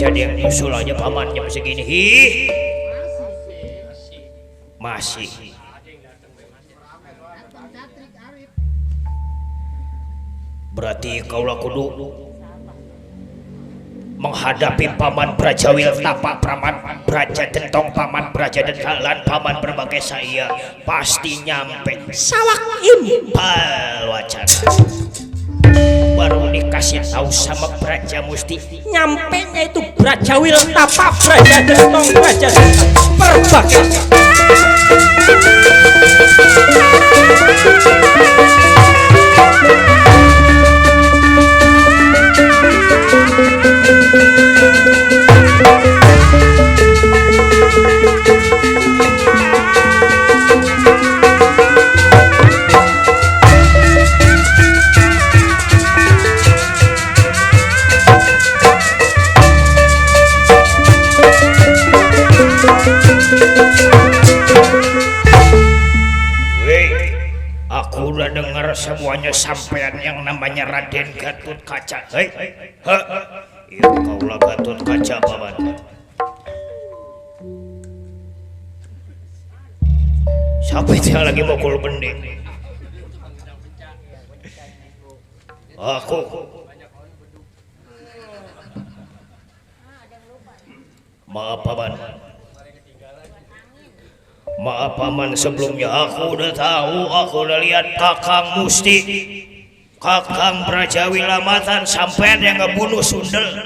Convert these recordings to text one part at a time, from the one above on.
masih ada yang nyusul aja paman jam segini. Masih. Berarti kaulah kudu menghadapi paman Brajawil Tapak Praman Braja Dentong paman Braja Dentalan paman berbagai saya pasti nyampe sawak impal wacana baru dikasih tahu sama Braja Musti nyampe nya itu Brajawil Tapak Braja Dentong Braja berbagai udah dengar semuanya sampean yang namanya Raden Gatot Kaca. Hei, iya kaulah Gatot Kaca paman. Siapa itu yang lagi mukul bening? Aku. Maaf paman. Maaf paman, sebelumnya aku udah tahu, aku udah lihat Kakang Musti, Kakang Brajawil Lamatan sampean yang ngebunuh Sundel.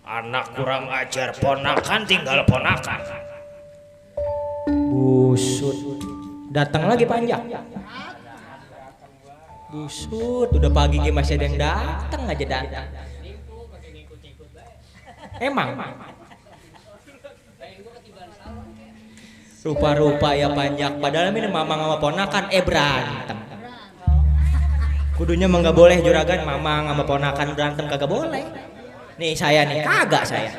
Anak kurang ajar, ponakan tinggal ponakan. Busut, datang lagi panjang. Busut, udah pagi masih ada yang datang aja datang. Emang. Rupa-rupa ya panjang, padahal ini mamang sama ponakan berantem. Kudunya mah nggak boleh juragan, mamang sama ponakan berantem kagak boleh. Nih saya nih kagak saya.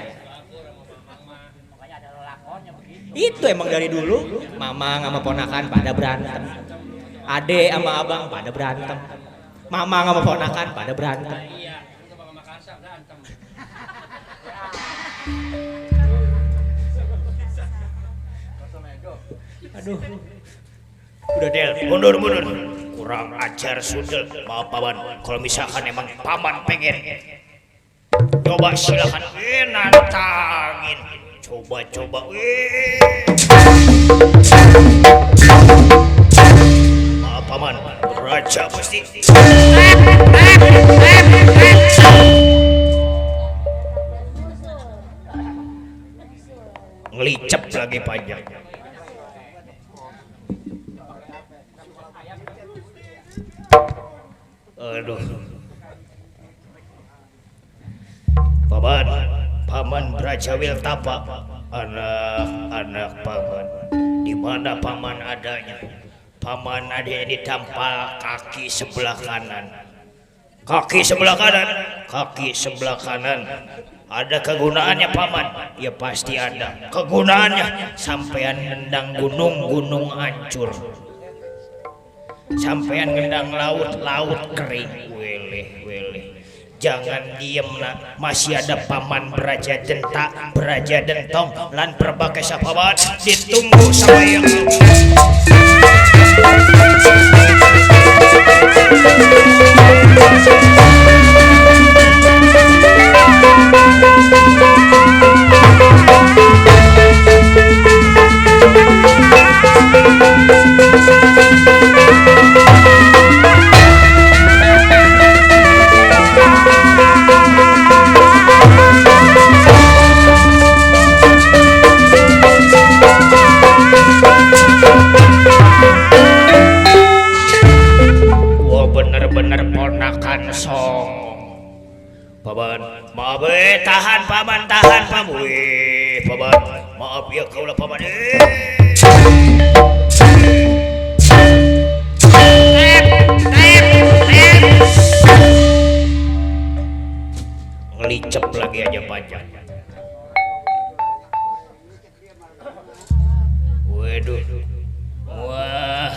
Itu emang dari dulu mamang sama ponakan pada berantem. Ade sama abang pada berantem. Mamang sama ponakan pada berantem. Aduh, udah Del, mundur. Kurang ajar Sundel. Maaf paman, kalau misalkan emang paman pengen coba silakan nantangin. Coba maaf paman, Raja Musti ngelicep lagi panjang. Aduh, paman Brajawil Tapak, anak paman, di mana paman adanya? Paman adanya ditampal kaki sebelah kanan. Kaki sebelah kanan. Ada kegunaannya paman? Ya pasti ada kegunaannya. Sampean nendang gunung hancur. Sampean ngendang laut kering. Weleh. Jangan diem nak, masih ada paman Braja Denta, Braja Dentong lan berbagai sahabat ditunggu sama yang paman, maaf tahan paman maaf ya kaulah paman ngelicep lagi aja panjang. Waduh, wah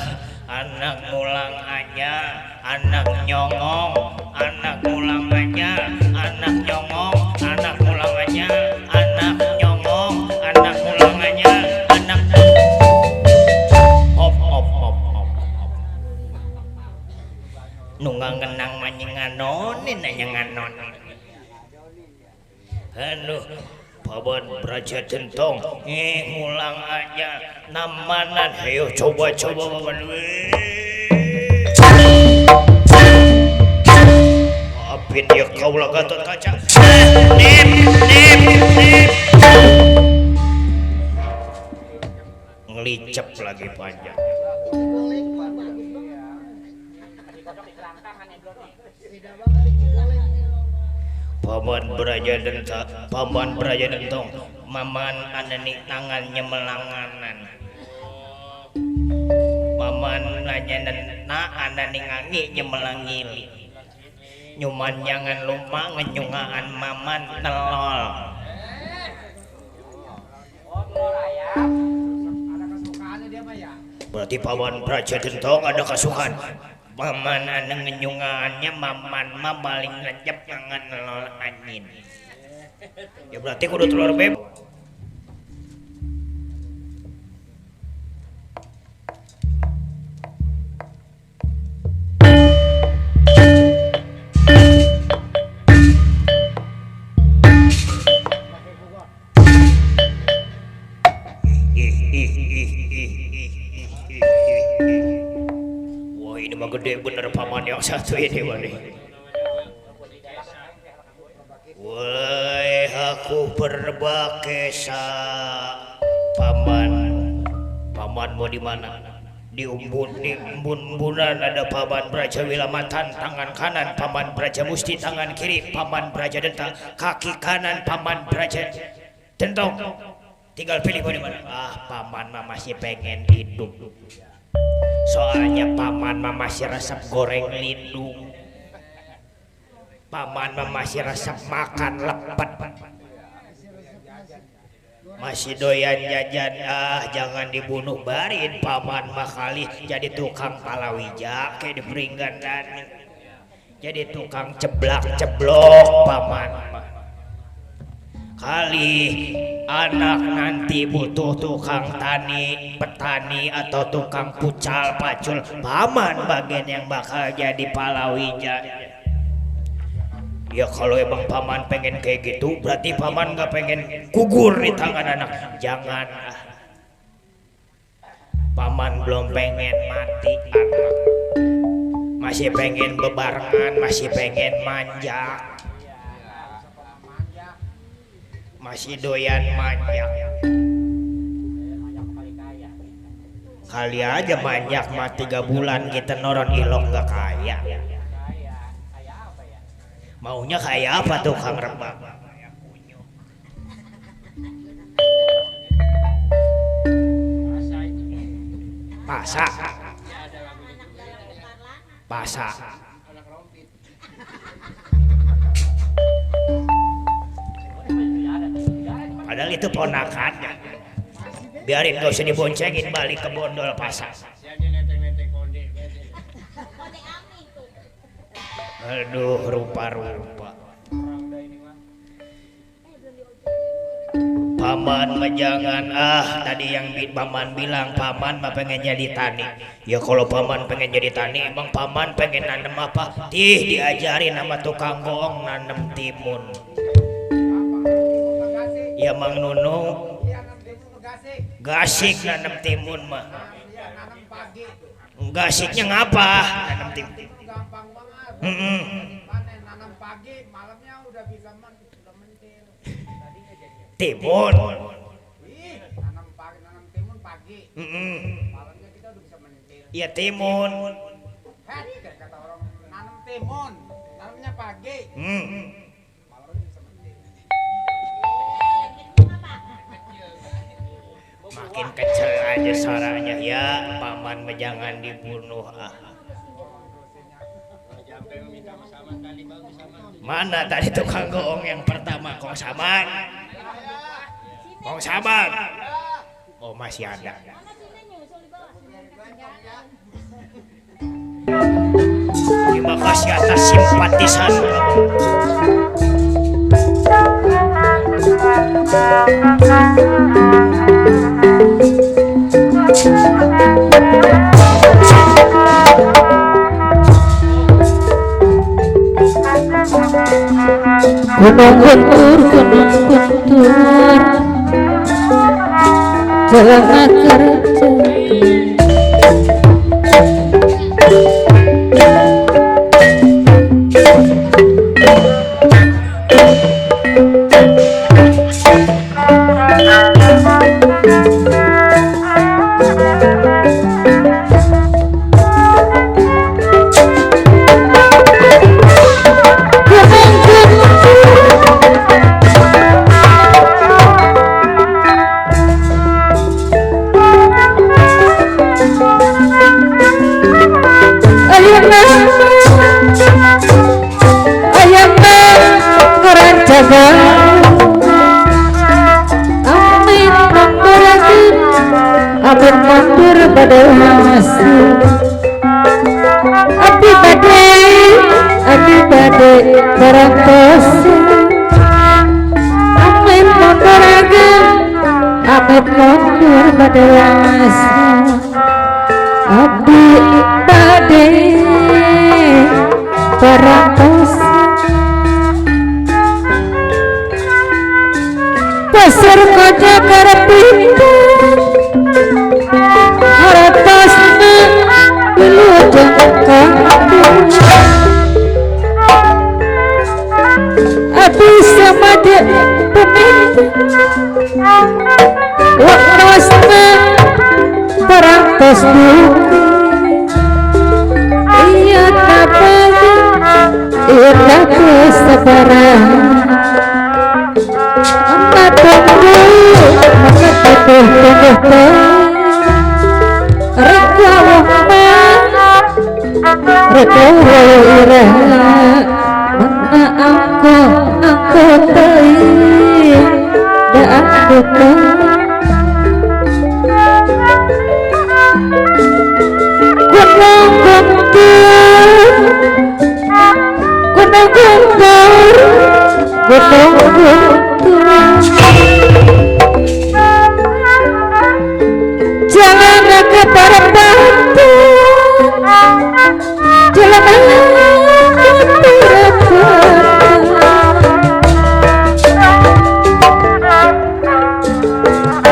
anak mulang aja, anak nyongong, anak mulang aja, anak nyongong, anak mulang aja, nanya nganon aduh paman Braja Gentong ngulang aja namanan ayo coba paman maafin ya kaulah Gatot Kaca nip ngelicep lagi panjang Paman Braja Gentong maman anani tangannya melanganan maman nanya anani ngangi nyemelangili nyuman jangan lupa ngenyungaan maman telol berarti Paman Braja Gentong ada kesukaan paman anu ngenyungaannya maman mah paling ngejep jangan telol angin ya berarti kudu telur beb wah ini mah gede bener paman yang satu ini wani woi aku berbakesa paman mau di mana di umbun-umbunan ada Paman Braja Wilamatan tangan kanan Paman Braja Musti tangan kiri Paman Braja Dentang kaki kanan Paman Braja Gentong tinggal pilih mau di mana paman mah masih pengen hidup soalnya paman mah masih resep goreng lindung paman mah masih resep makan lepet masih doyan jajan jangan dibunuh barin paman mah kali jadi tukang palawija kayak di Peringgan dan jadi tukang ceblok paman mah kali anak nanti butuh tukang petani atau tukang pucal pacul paman bagian yang bakal jadi palawija ya kalau emang paman pengen kayak gitu berarti paman gak pengen gugur di tangan anak jangan paman belum pengen mati anak masih pengen bebarengan masih pengen manja masih doyan manja kali aja manjak mah 3 bulan kita noron ilok gak kaya maunya kayak apa tuh Kang Rembang pasak padahal itu ponakannya biarin gak usah diboncengin balik ke bondol pasak aduh rupa-rupa paman mah jangan tadi yang paman bilang paman mah pengen jadi tani ya kalau paman pengen jadi tani emang paman pengen nanem apa diajarin sama tukang goong nanem timun ya Mang Nunung gasik nanem timun mah gasiknya ngapa nanem timun nanam pagi malamnya udah bisa mentil timun nanam timun pagi malamnya kita udah bisa mentil iya timun kata orang nanam timun nanamnya pagi malamnya bisa mentil makin kecil aja suaranya ya paman jangan dibunuh mana tadi tukang goong yang pertama Kong Saman oh masih ada terima kasih atas simpatisan gunung guntur jalan akar amin mundur pada masuk abdi bade barang dosa amin mundur pada masuk abdi bade barang dosa pasar kota karapinta haratasna wilujeng kampung abdi samade peminta waknosna parantos bumi iya tapagi iya kesabaran amat tunggu maka tutuh Rekoira mana aku tei da aku gunung jangan ke para batu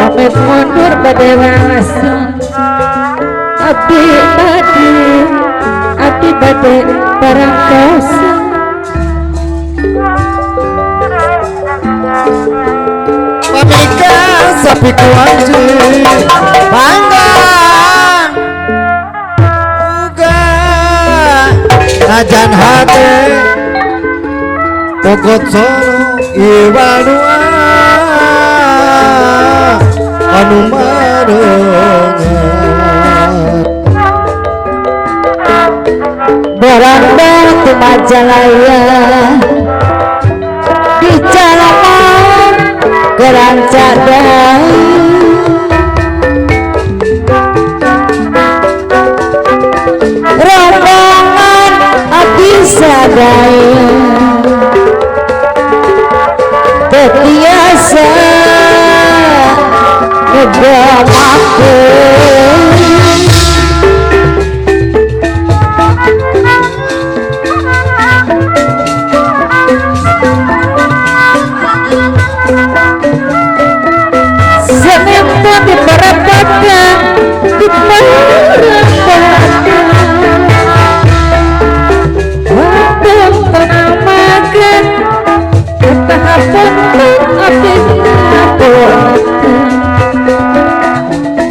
pamit mundur pada masa abdi bade barang dosa pamika sapi kuanci bangga najan hati Bogor Solo Iwanua anu marengan barang batu Majalaya di Jalan Geran Cadang rombongan abdi sadaya biasa ngedamakeun sementara di perapatan di perapatan untuk menamakan tahapan abdi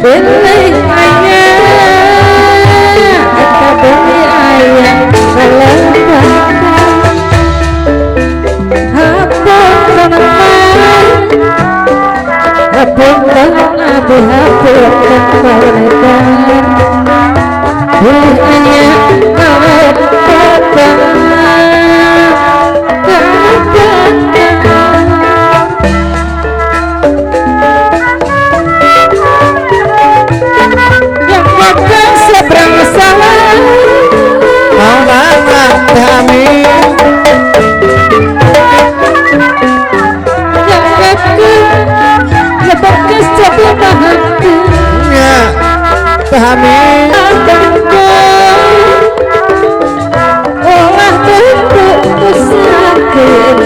beli ayah atau beli ayah melembatan apa meneman hapunten abdi hapunten melekan beli ayah melembatan Amin olah bentuk sakit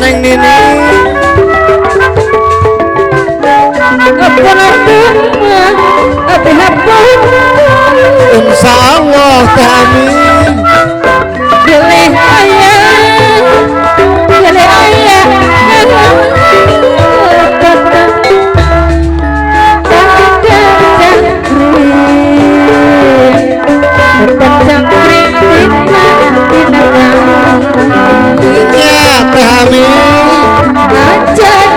Neng Nini Insya Allah kami Pilih ayah Ya kami Ajan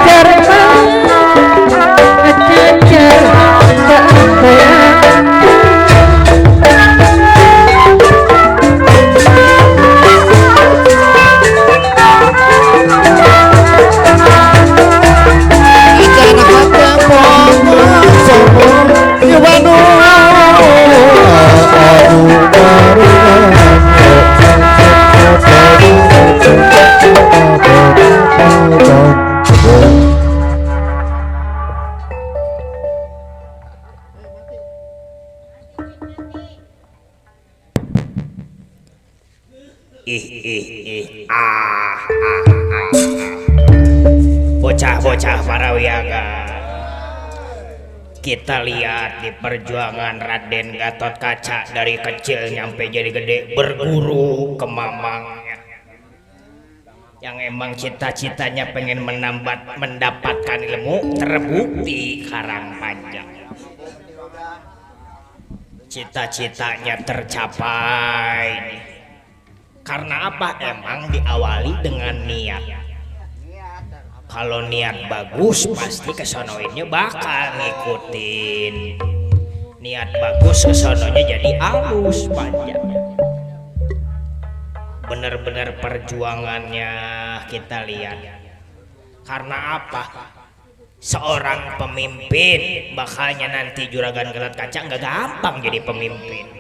hati pomong sombong Iwanu Aduh Bocah-bocah para wiyaga, kita lihat di perjuangan Raden Gatot Kaca dari kecil nyampe jadi gede, berguru ke mamangnya yang emang cita-citanya pengen mendapatkan ilmu, terbukti Karang Panjang cita-citanya tercapai. Karena apa? Emang diawali dengan niat. Kalau niat bagus pasti kesonoinnya bakal ngikutin. Niat bagus kesononya jadi halus panjang. Bener-bener perjuangannya kita lihat. Karena apa? Seorang pemimpin bakalnya nanti Juragan Gatot Kaca nggak gampang jadi pemimpin.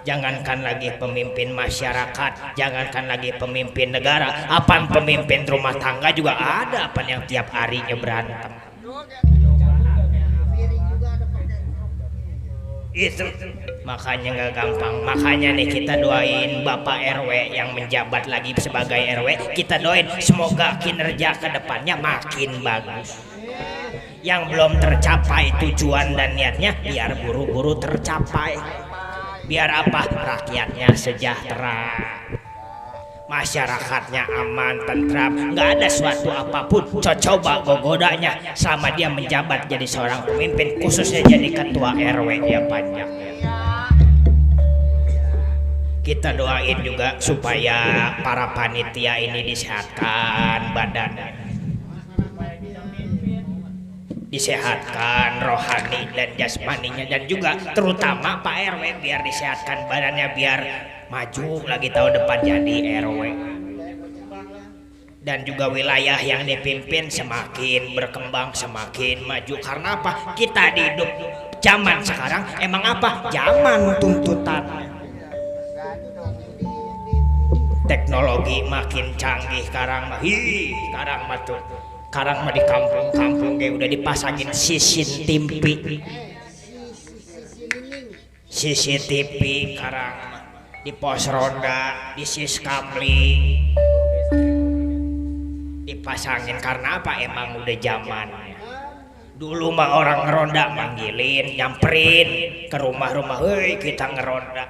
Jangankan lagi pemimpin masyarakat, jangankan lagi pemimpin negara, apaan pemimpin rumah tangga juga ada apaan yang tiap harinya berantem. Itu makanya nggak gampang. Makanya nih kita doain Bapak RW yang menjabat lagi sebagai RW, kita doain semoga kinerja kedepannya makin bagus. Yang belum tercapai tujuan dan niatnya biar buru-buru tercapai. Biar apa? Rakyatnya sejahtera, masyarakatnya aman, tentram, nggak ada suatu apapun coba gogodanya selama dia menjabat jadi seorang pemimpin, khususnya jadi ketua RW ya panjang. Kita doain juga supaya para panitia ini disehatkan badannya, disehatkan rohani dan jasmaninya, dan juga terutama Pak RW biar disehatkan badannya, biar maju lagi tahun depan jadi RW. Dan juga wilayah yang dipimpin semakin berkembang, semakin maju. Karena apa? Kita di hidup zaman sekarang emang apa? Zaman tuntutannya. Teknologi makin canggih sekarang mah. Sekarang mah tuh. Sekarang mah di kampung-kampung kayak udah dipasangin CCTV sekarang di pos ronda, di siskamli dipasangin. Karena apa? Emang udah zamannya. Dulu mah orang ngeronda manggilin, nyamperin ke rumah-rumah, hei kita ngeronda,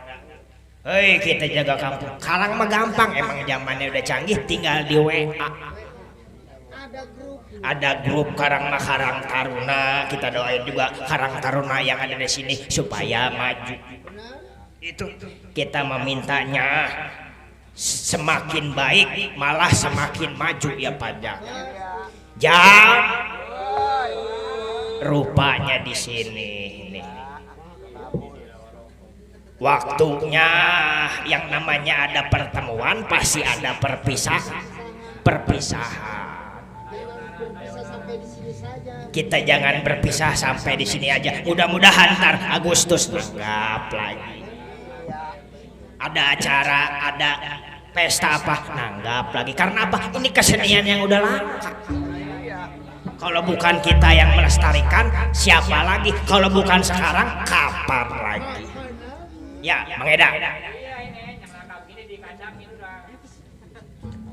hei kita jaga kampung. Sekarang mah gampang, emang zamannya udah canggih, tinggal di WA. Ada grup Karang Taruna. Kita doain juga Karang Taruna yang ada di sini supaya maju. Itu kita memintanya semakin baik, malah semakin maju ya panjang. Jam rupanya di sini nih. Waktunya yang namanya ada pertemuan pasti ada perpisahan. Kita jangan berpisah sampai di sini aja. Mudah-mudahan ntar Agustus nanggap lagi. Ada acara, ada pesta apa, nanggap lagi. Karena apa? Ini kesenian yang udah langka. Kalau bukan kita yang melestarikan, siapa lagi? Kalau bukan sekarang, kapan lagi? Ya, Mang Eda.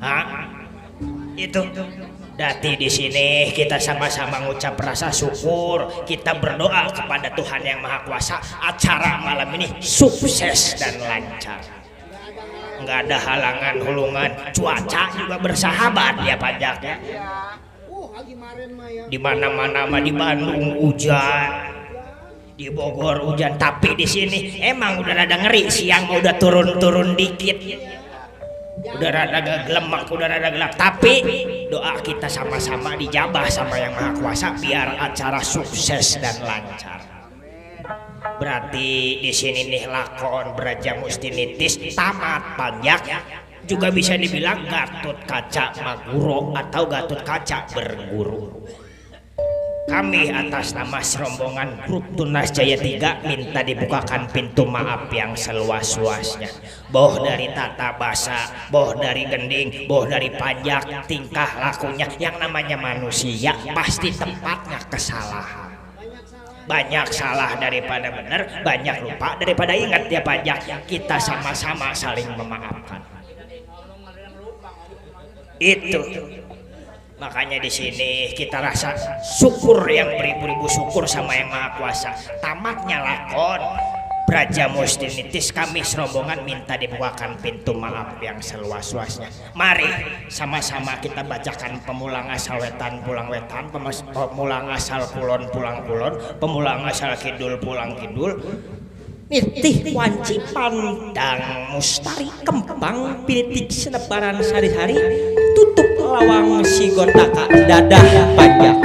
Hah? Itu dati di sini kita sama-sama ngucap rasa syukur, kita berdoa kepada Tuhan yang Maha Kuasa acara malam ini sukses dan lancar. Nggak ada halangan hulungan, cuaca juga bersahabat ya pajak ya. Di mana-mana mah, di Bandung hujan, di Bogor hujan, tapi di sini emang udah rada ngeri, siang mah udah turun-turun dikit. Udah rada gelemak, udah rada gelap, tapi doa kita sama-sama dijabah sama yang Maha Kuasa biar acara sukses dan lancar. Berarti di sini nih lakon Braja Mustinitis tamat pajak, juga bisa dibilang Gatut Kaca Maguro atau Gatut Kaca berguru. Kami atas nama serombongan grup Tunas Jaya 3 minta dibukakan pintu maaf yang seluas-luasnya. Boh dari tata basa, boh dari gending, boh dari pajak, tingkah lakunya yang namanya manusia pasti tempatnya kesalahan. Banyak salah daripada benar, banyak lupa daripada ingat ya pajak. Kita sama-sama saling memaafkan. Itu. Makanya di sini kita rasa syukur yang beribu-ribu syukur sama yang Maha Kuasa. Tamatnya lakon Braja Mustinitis, kami serombongan minta dibukakan pintu maaf yang seluas-luasnya. Mari sama-sama kita bacakan pemulang asal wetan pulang wetan, pemulang asal kulon pulang kulon, pemulang asal kidul pulang kidul. Nitih wanci pandang mustari kembang pinitik senebaran sari-hari tutup lawang si gontaka dadah pajak.